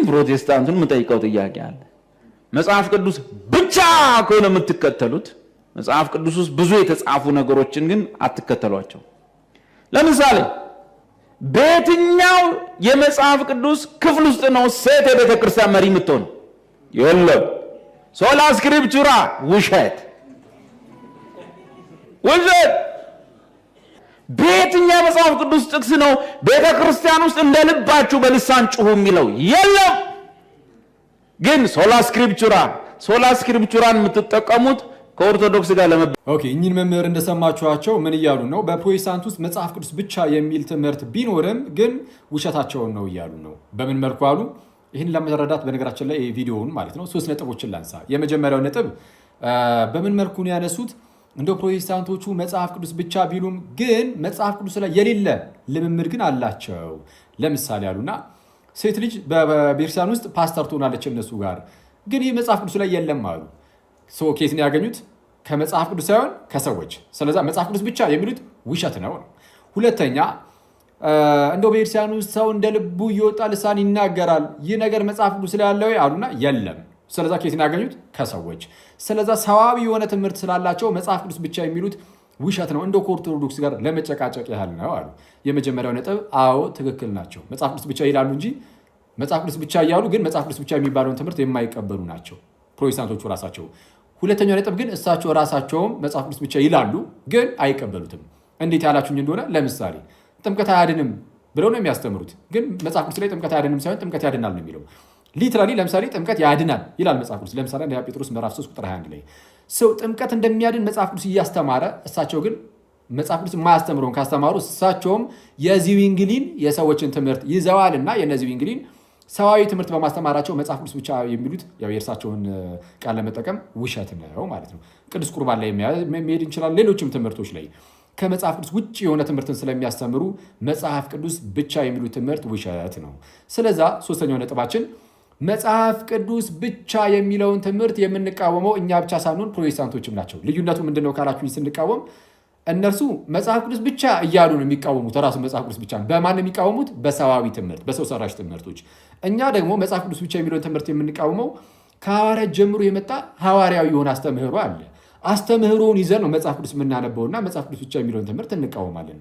ፕሮቴስታንቱን የምጠይቀው ጥያቄ አለ። መጽሐፍ ቅዱስ ብቻ ከሆነ የምትከተሉት፣ መጽሐፍ ቅዱስ ውስጥ ብዙ የተጻፉ ነገሮችን ግን አትከተሏቸው። ለምሳሌ በየትኛው የመጽሐፍ ቅዱስ ክፍል ውስጥ ነው ሴት የቤተ ክርስቲያን መሪ የምትሆነው? የለም። Sola scriptura ውሸት፣ ውሸት። በየትኛው የመጽሐፍ ቅዱስ ጥቅስ ነው ቤተ ክርስቲያን ውስጥ እንደ ልባችሁ በልሳን ጩሁ የሚለው? የለም። ግን sola scriptura፣ sola scriptura ን የምትጠቀሙት ከኦርቶዶክስ ጋር ለመ Okay፣ እኚህን መምህር እንደሰማችኋቸው ምን እያሉ ነው? በፕሮቴስታንት ውስጥ መጽሐፍ ቅዱስ ብቻ የሚል ትምህርት ቢኖርም ግን ውሸታቸውን ነው እያሉ ነው። በምን መልኩ አሉ? ይህን ለመረዳት በነገራችን ላይ ቪዲዮውን ማለት ነው ሶስት ነጥቦችን ላንሳ። የመጀመሪያው ነጥብ በምን መልኩ ነው ያነሱት? እንደ ፕሮቴስታንቶቹ መጽሐፍ ቅዱስ ብቻ ቢሉም ግን መጽሐፍ ቅዱስ ላይ የሌለ ልምምድ ግን አላቸው። ለምሳሌ አሉና ሴት ልጅ በቤተክርስቲያን ውስጥ ፓስተር ትሆናለች እነሱ ጋር፣ ግን ይህ መጽሐፍ ቅዱስ ላይ የለም አሉ። ከየት ነው ያገኙት? ከመጽሐፍ ቅዱስ ሳይሆን ከሰዎች። ስለዛ መጽሐፍ ቅዱስ ብቻ የሚሉት ውሸት ነው። ሁለተኛ፣ እንደው ቤተክርስቲያን ውስጥ ሰው እንደ ልቡ እየወጣ ልሳን ይናገራል። ይህ ነገር መጽሐፍ ቅዱስ ላይ ያለ ወይ አሉና የለም። ስለዛ ከየት ነው ያገኙት? ከሰዎች። ስለዛ ሰዋዊ የሆነ ትምህርት ስላላቸው መጽሐፍ ቅዱስ ብቻ የሚሉት ውሸት ነው፣ እንደ ከኦርቶዶክስ ጋር ለመጨቃጨቅ ያህል ነው አሉ። የመጀመሪያው ነጥብ አዎ ትክክል ናቸው። መጽሐፍ ቅዱስ ብቻ ይላሉ እንጂ መጽሐፍ ቅዱስ ብቻ እያሉ ግን መጽሐፍ ቅዱስ ብቻ የሚባለውን ትምህርት የማይቀበሉ ናቸው ፕሮቴስታንቶቹ ራሳቸው። ሁለተኛው ነጥብ ግን እሳቸው ራሳቸውም መጽሐፍ ቅዱስ ብቻ ይላሉ፣ ግን አይቀበሉትም። እንዴት ያላችሁኝ እንደሆነ ለምሳሌ ጥምቀት አያድንም ብለው ነው የሚያስተምሩት። ግን መጽሐፍ ቅዱስ ላይ ጥምቀት አያድንም ሳይሆን ጥምቀት ያድናል ነው የሚለው። Literally ለምሳሌ ጥምቀት ያድናል ይላል መጽሐፍ ቅዱስ። ለምሳሌ አንደኛ ጴጥሮስ ምዕራፍ 3 ቁጥር 21 ላይ ሰው ጥምቀት እንደሚያድን መጽሐፍ ቅዱስ እያስተማረ፣ እሳቸው ግን መጽሐፍ ቅዱስ የማያስተምረውን ካስተማሩ እሳቸውም የዚዊንግሊን የሰዎችን ትምህርት ይዘዋልና የነዚዊንግሊን ሰዋዊ ትምህርት በማስተማራቸው መጽሐፍ ቅዱስ ብቻ የሚሉት ያው የእርሳቸውን ቃል ለመጠቀም ውሸት ነው ማለት ነው። ቅዱስ ቁርባን ላይ መሄድ እንችላለን። ሌሎችም ትምህርቶች ላይ ከመጽሐፍ ቅዱስ ውጭ የሆነ ትምህርትን ስለሚያስተምሩ መጽሐፍ ቅዱስ ብቻ የሚሉት ትምህርት ውሸት ነው። ስለዛ ሶስተኛው ነጥባችን መጽሐፍ ቅዱስ ብቻ የሚለውን ትምህርት የምንቃወመው እኛ ብቻ ሳንሆን ፕሮቴስታንቶችም ናቸው። ልዩነቱ ምንድን ነው ካላችሁኝ፣ ስንቃወም እነርሱ መጽሐፍ ቅዱስ ብቻ እያሉ ነው የሚቃወሙት። ራሱ መጽሐፍ ቅዱስ ብቻ ነው። በማን ነው የሚቃወሙት? በሰዋዊ ትምህርት፣ በሰው ሰራሽ ትምህርቶች። እኛ ደግሞ መጽሐፍ ቅዱስ ብቻ የሚለውን ትምህርት የምንቃወመው ከሐዋርያት ጀምሮ የመጣ ሐዋርያዊ የሆነ አስተምህሮ አለ። አስተምህሮውን ይዘን ነው መጽሐፍ ቅዱስ የምናነበውና መጽሐፍ ቅዱስ ብቻ የሚለውን ትምህርት እንቃወማለን።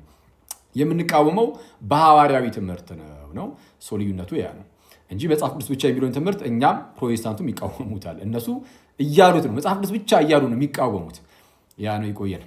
የምንቃወመው በሐዋርያዊ ትምህርት ነው። So ልዩነቱ ያ ነው እንጂ መጽሐፍ ቅዱስ ብቻ የሚለውን ትምህርት እኛም ፕሮቴስታንቱም ይቃወሙታል። እነሱ እያሉት ነው፣ መጽሐፍ ቅዱስ ብቻ እያሉ ነው የሚቃወሙት። ያ ነው። ይቆየን።